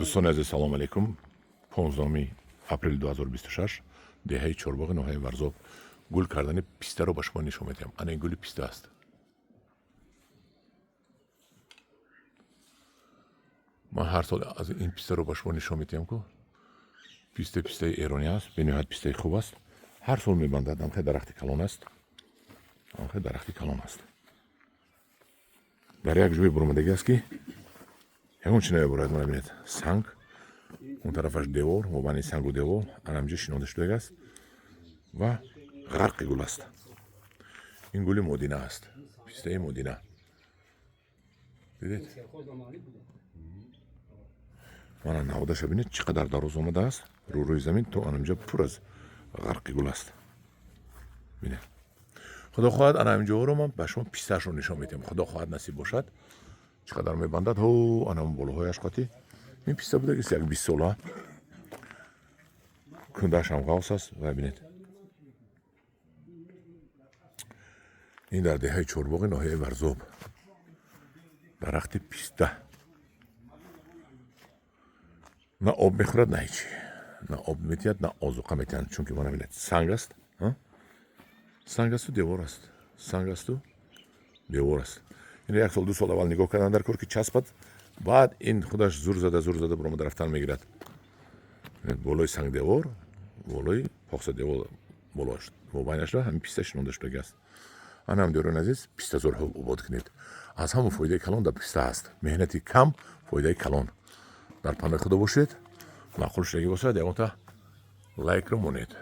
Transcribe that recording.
Дӯстони азиз, салому алейкум. 15 апрели 2026, деҳаи Чорбоғи ноҳияи Варзоб, гул кардани пистаро ба шумо нишон медиҳам. Ана ин гули писта аст. Ман ҳар сол аз ин пистаро ба шумо нишон медиҳам, ку писта пистаи эронӣ аст, бениҳоят пистаи хуб аст, ҳар сол мебандад. Амхе дарахти калон аст, амхе дарахти калон аст. Дар як ҷое буромадагӣ аст, ки ягон чи намебурад. Мана бинед, санг, он тарафаш девор, мобайни сангу девор анамҷо шинонда шудагӣ аст ва ғарқи гул аст. Ин гули модина аст, пистаи модина. Дидед, мана наводаша бинед, чӣ қадар дароз омадааст рӯрӯи замин то анамҷо, пур аз ғарқи гул аст. Бинед, худо хоҳад, ана ҳаминҷоҳоро ман ба шумо пистаашро нишон медиҳам. Худо хоҳад, насиб бошад, чӣ қадар мебандад. Ҳо, анам болоҳояш қати ин писта будагист, як 20 сола, кундаашам ғавс аст. Ва бинед, ин дар деҳаи Чорбоғи ноҳияи Варзоб, дарахти писта на об мехӯрад, на ҳечи, на об метиҳад, на озуқа метиҳанд, чунки мана бинед, санг аст, санг асту девор аст, санг асту девор аст. Ин як сол, 2 сол аввал нигоҳ кардан дар кор, ки часпад, баъд ин худаш зур зада, зур зада буромада рафтан мегирад. Болои сангдевор, болои похса девор, болоаш, мобайнашро ҳамин писта шинонда шудаги аст. Ана ҳам, азиз, пистазорҳо обод кунед. Аз ҳама фоидаи калон дар писта ҳаст: меҳнати кам, фоидаи калон. Дар паноҳи Худо бошед. Маъқул шудагӣ бошад, ягонта лайкро монед.